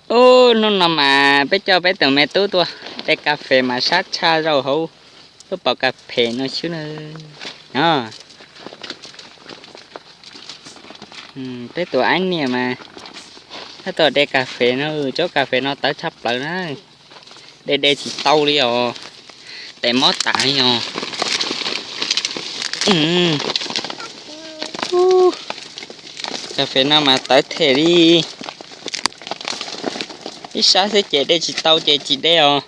Ub, hnub no mas peb coj peb tus me tub tuaj de kas fes mas sab tshaj zaum hauv lub pas kas fes no xwb na. Peb tus aib niam mas tab tom de kas fes no, tsob kas fes no tawv tshaj plaws na. De de tsis tau li os, tes mob tas li os. Kas fes no mas tawv them li. Ib sab xwb ces de tsis tau ces tsis de os.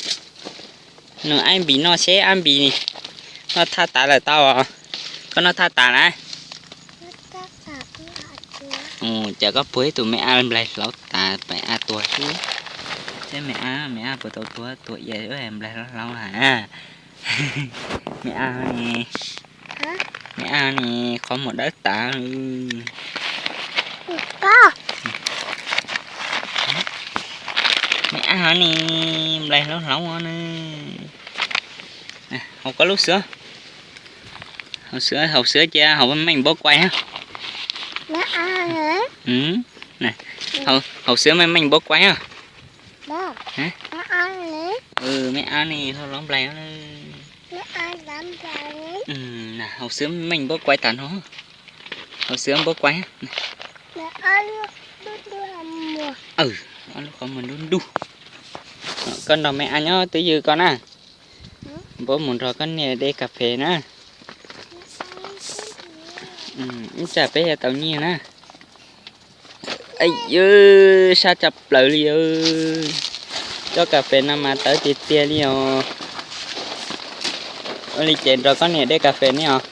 Nws ab npis noj seb ab npis noj thaj tas lawm tau os. Koj noj thaj tas na. Cas koj puag ib tus me ab nplaig hlauv tas, me ab tuag xwb. Seb me ab, me ab puas tau tuag, tuag ia nplaig hlauv hlauv ha. Me ab ne, me ab ne, qhov muag dawb tas. Me ab ne, nplaig hlauv hlauv ne. Haus koj lub xwb. Haus xwb, haus xwb cia haus meej npaub kuai na. Haus xwb meej meej npaub kuai na. Me ab ne, hlauv hlauv nplaig. Haus xwb meej npaub kuai tas no. Haus xwb npaub kuai. Ob lub qhov muag nruj nruj. Koj nrog me ab nyob twj ywm koj na. Npaub mus nrog koj niam de kas fes na. Ib tsam peb yuav tau nyiaj na. Sab tshaj plaws li. Tsob kas fes no mas tawv tiag tiag li os. Ua li ces nrog koj niam de kas fes ne os.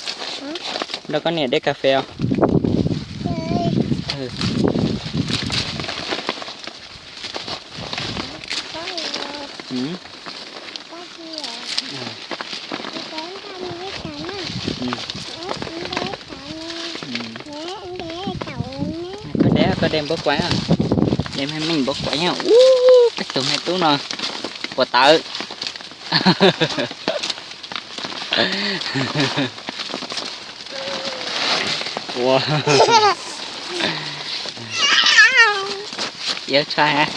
Nrog koj niam de kas fes os. Koj de, koj de npaub kuai, de meej meej npaub kuai. Ub, peb tus me tub no puas tawv. Ua, yuav tshaj.